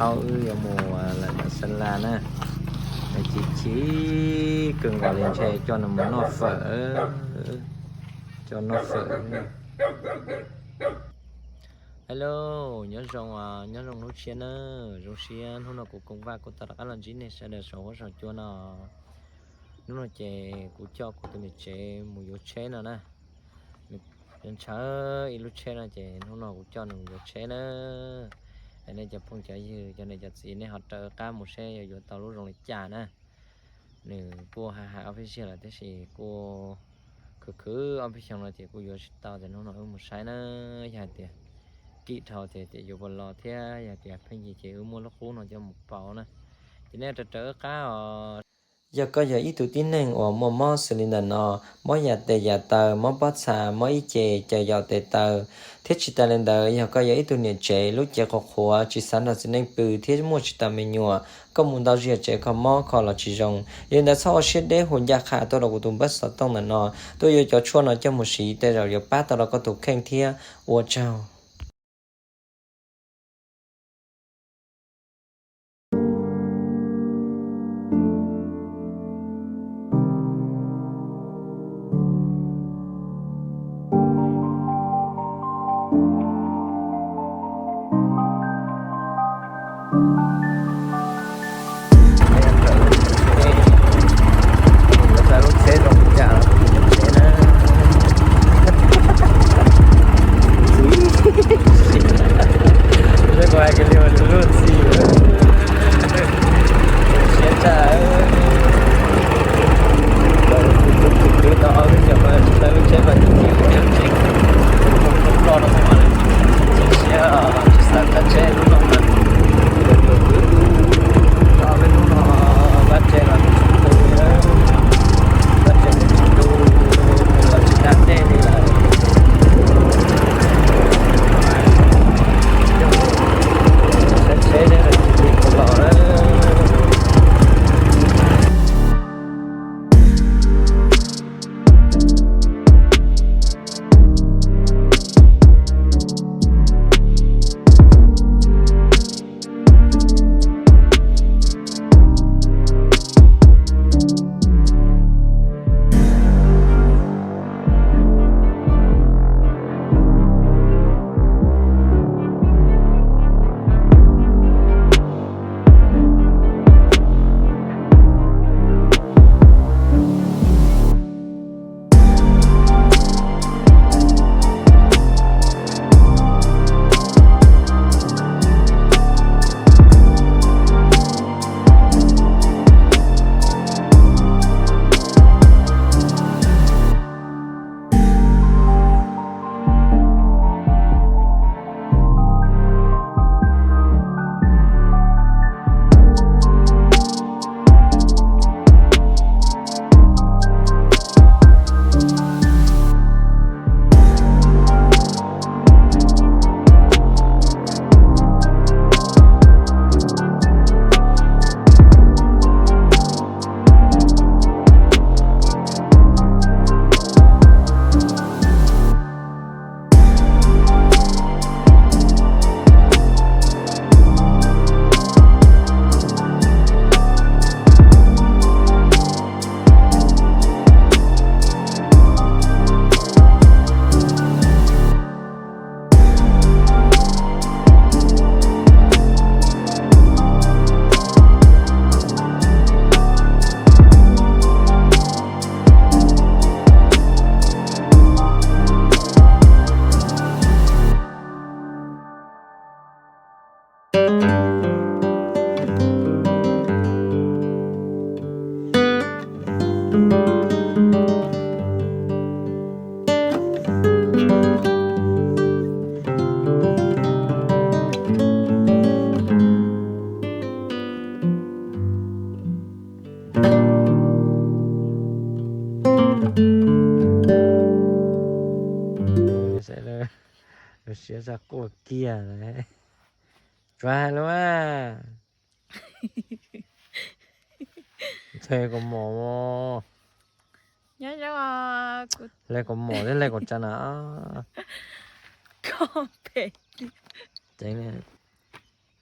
Thaum wb yuav mus lawm ntawm Sa La na, nws chim chim kawg nkaus li ntshe coj nws mus noj fawm, coj noj fawm. Hello, nyob zoo, nyob zoo hnub tshiab na, zoo siab hnub no kuv Koos Vaj kuj tau rov qab los ntsib nej sawv daws saum huab saum cua no. Hnub no ces kuv coj kuv tus niam tsev mus yuav tsheb no na. Nws ntshaw ib lub tsheb no ces hnub no kuv coj nws mus yuav tsheb na. Es nej cov phooj cov ywg cov niam cov txiv nej ho raws qab mus seb yuav yuav tau lub zoo li cas na. Nws kuj hais hais ob peb zaug lawm tab sis kuj khwv khwv ob peb xyoos no ces kuj yuav tsis tau, ces hnub no wb mus saib na. Yog hais tias kim dhau ces tias yuav puas los thiab, yog tias pheej yig ces wb muab lub qub no coj mus pauv na. Ces nej raws raws wb qab os. Yog koj yog ib tug tib neeg uas muaj mob xws li ntawm no, mob yam tes yam taw, mob pob txha, mob ib ce, caws yaus tes taw, thiab tsis tas li ntawd yog koj yog ib tug niam tsev lub cev qhuav qhuav tsis xav nrog txiv neej pw thiab muaj tsis tau me nyuam, koj mus ntau zaus tsev kho mob kho los tsis zoo, yog li ntawd txhob ua siab deb hu ncaj qha tuaj rau kuv tus npawb xov tooj ntawm no, tuaj yuav cov tshuaj no coj mus siv tej zaum yuav pab tau rau koj tus kheej thiab. Ua tsaug. Lub tsheb zoo li cas los kuv tsev na. Seb kuv hais kiag li ua lub txi siab tshaj. Lawv tus kwv tau ob lub cov mas tsis tau lub tsheb mas tsis tau lub tsheb, tus mus ploj no mas tsis siab, tsis xav tsheb lub no mas tus kwv tau lub no, pab tsev los tsis tu, pab tsev los tsis tu, los tsis da dej li lawm. Saib tsheb seb tsis tau los lawm. Lub siab zaj quaj kiag lawm. Tsuav hais lawm. Nthe kaus mom. Nyob zoo, hle kaus mom thiab hle kaus tsa na. Ceev li.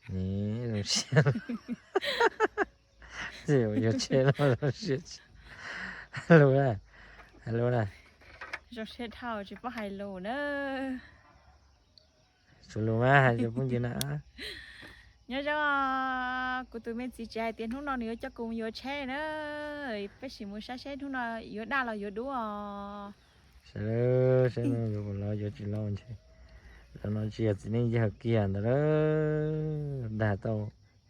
Zoo siab. Yuav tsheb no zoo siab. Hais lus na, hais lus na. Zoo siab dhau tsis paub hais lus na. Tshuav lus mas hais rau phooj ywg na. Nyob zoo, kuv tus me txiv tsev hais tias hnub no nws yuav coj kuv mus yuav tsheb na. Peb sim mus saib seb hnub no yuav daj los yuav dub os. Saib, saib yuav los yuav tsis los ntshe. Los no tsis yog txiv neej yawg kiag ntawd, dag tau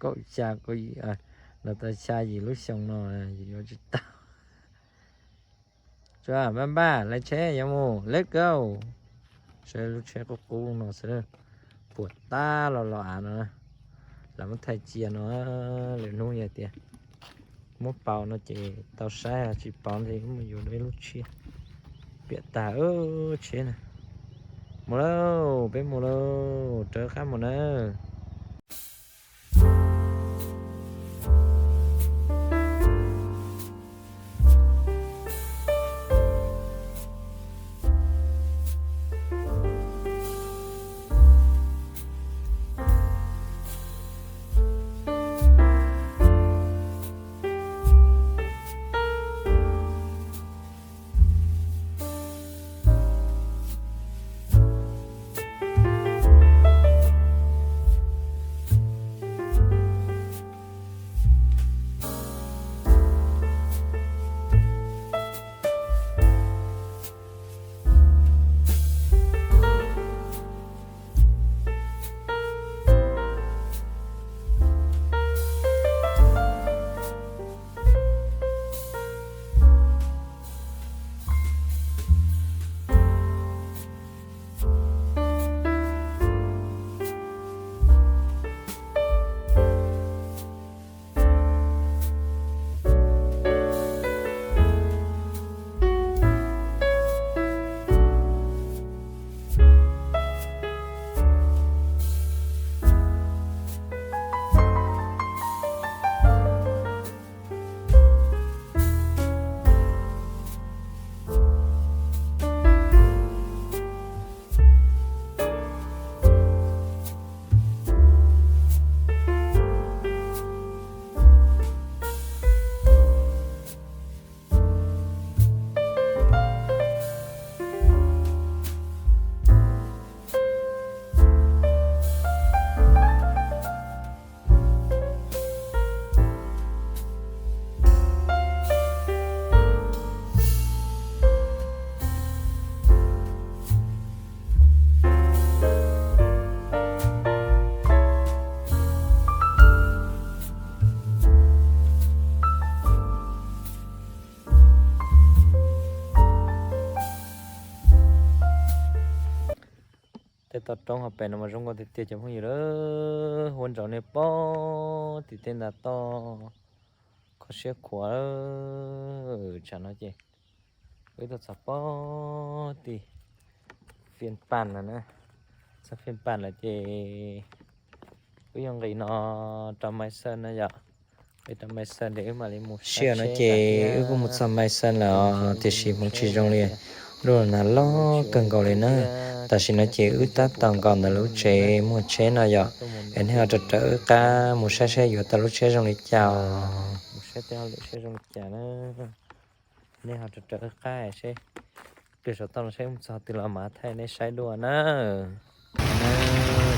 kaum xya kaum yim, los tau xya yim lub xyoo no yuav tsis tau. Tsuas npaj npaj lawv tsheb yuav mus, let's go. Saib lub tsheb qub qub no xwb, puas tab los los av no. Lawv muab thaij cia no, lwm hnub yog tias muab pauv no ces tau saib, tsis pauv ntshe mus yuav dua ib lub tshiab. Piam tag tsheb na. Mus lauj, peb mus lauj, rov qab mus na. Tej toj roob hauv pes no mas zoo nkauj tiag tiag cov phooj ywg, huab ntsauv nej pob tim tej nta toj, kho siab khuav. Tsam no ces wb tuaj txog pob tim Phiaj Paj lawm na. Txog Phiaj Paj lawm ces wb yuav nqis no rau Mai Xaj no yom. Nqis rau Mai Xaj ces wb mam li mus. Sij hawm no ces wb kuj mus txog Mai Xaj lawm os, tiam sis hmoov tsis zoo li, ntuj los nag loj kawg nkaus li na. Tam sim no ces wb tab tom nkaum ntawm lub tsev muag tsheb no yom, es nej ho rau rawv wb qab mus saib seb yuav tau lub tsheb zoo li cas os. Nej ho rau rawv wb qab seb pliag saum toj no seb mus txog twg los mam thaij nej saib dua na.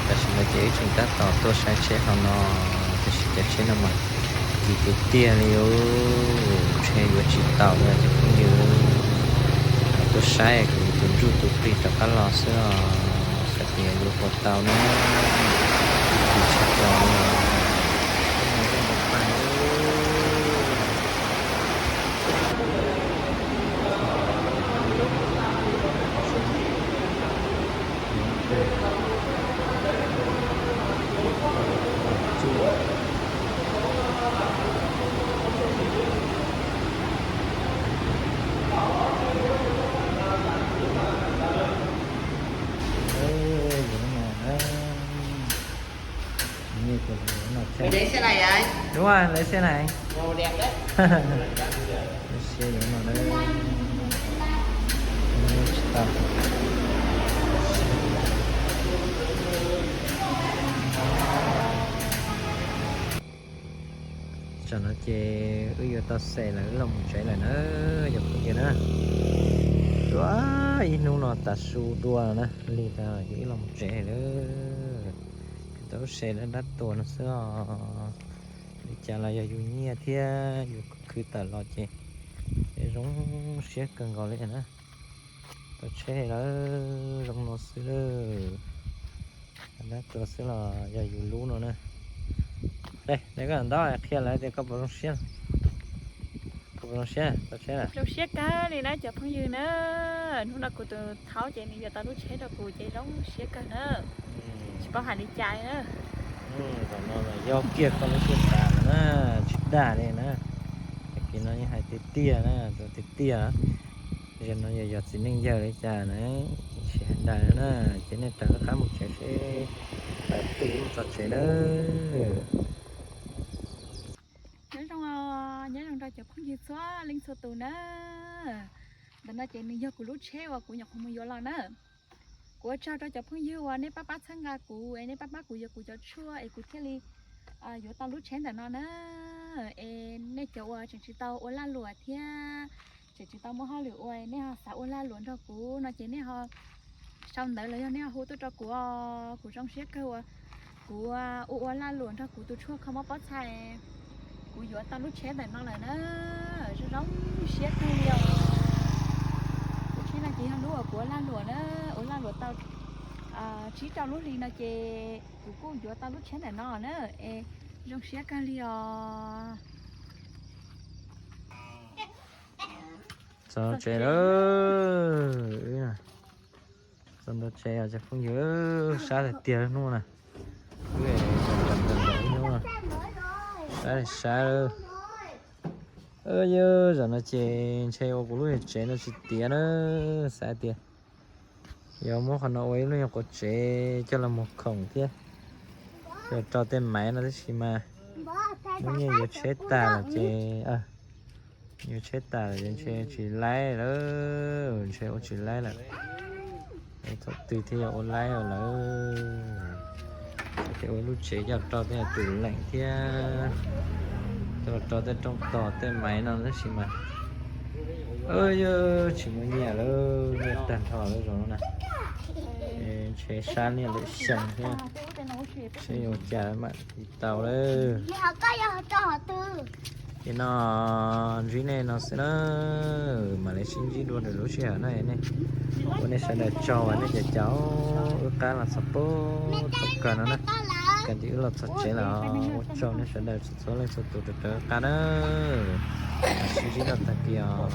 Tam sim no ces wb tseem tab tom tuaj saib tsheb hauv no, tiam sis cov tsheb no mas kim tiag tiag li, ntshe yuav tsis tau li cov phooj ywg. Tuaj saib kuv tus ntsuj tus plig rov qab los xwb os, xav tias yuav puas tau na. Kim tshaj plaws li os. Đúng rồi, lấy xe này. Xe giống nào đây? Tsis tau. Ces wb yuav tau xem lawm, wb los mus tsev lawm na, yog phooj ywg na. Dua ib hnub no tas su dua na, lig tas ces wb los mus tsev lawm. Tau lub tsheb dab dab tuag no xwb os. Li cas los yog yus nyiaj thiab yus khwv tawm los ces zoo siab kawg nkaus li na. Tau tsheb lawm zoo no xwb lawm. Dab tuag xwb los yog yus lub no na. Dej, koj ntaub qhia lawv tias koj puas zoo siab, koj puas zoo siab tau tsheb lawm? Zoo siab kawg li na cov phooj ywg na. Hnub no kuv tus thaub ces nws yuav tau lub tsheb rau kuv ces zoo siab kawg na. Tsis paub hais li cas li na. Zaum no mas yog kiag koj lub siab xav lawm na, tsis dag li na. Tag kis no yeej hais tiag tiag na, tiag tiag. Zaum no yog yog txiv neej yawg li cas na, tsis hais dag na, ces nej rov qab mus tsev seb, tawm twg mus txog tsev na. Nyob zoo, nyob zoo rau cov phooj ywg txhua leej txhua tus na. Ntawm no ces nws yog kuv lub tsheb uas kuv nyuam qhuav mus yuav los na. Kuv ua tsaug rau cov phooj ywg uas nej pab pab txhawb nqa kuv es nej pab pab kuv yuav kuv cov tshuaj es kuv thiaj li yuav tau lub tsheb ntawm no na. Es nej cov uas tseem tsis tau ua lag luam thiab tseem tsis tau muaj hauj lwm ua, nej ho xav ua lag luam nrog kuv no ces nej ho sau ntawv los yog nej ho hu tuaj rau kuv os. Kuv zoo siab kawg uas kuv ua ua lag luam nrog kuv tus tshuaj kho mob pob txha, kuv yuav tau lub tsheb ntawm no lawm na. Zoo zoo siab kawg li os. Lub tsheb no ces yog lub uas kuv ua lag luam na, ua lag luam tau tsib rau lub hli no ces kuv kuj yuav tau lub tsheb ntawm no na. Es zoo siab kawg li os. Txog tsev lawm. Txog ntua tsev os cov phooj ywg, sab tiag tiag hnub na. Sab sab. Yog zaum no ces ntshe ua kuv lub tsev no tsis tiav na, xav tias yuav muab qhov no ua ib lub nyuag quav tsev coj los mus khoom thiab, coj los rau tej maiv no tab sis mas muaj nyiaj yuav tsheb tag lawm ces, yuav tsheb tag lawm ces ntshe tsis laib lawm, ntshe ua tsis laib lawm. Thaum twg thiaj yuav ua laib lawm. Ces ua lub tsev coj los rau tej tus leem thiab, coj los rau tej rooj tos tej maiv no tab sis mas yog tsis muaj nyiaj lawm, nyiaj tag nrho lawm zaum no na. Ntshe sab nyiaj lwm xyoo thiab, seb yuav ua cas mam li tau lawm. Ces no ntsib nej no xwb na, mam li sib ntsib dua lwm lub sij hawm na. Nej ua nej sawv daws tsaug uas nej cov caum wb qab los txog pem txog kawg no na. Kawg ces wb los txog tsev lawm, ua tsaug nej sawv daws txhua leej txhua tus rau wb qab na. Sib ntsib rau tag kis os.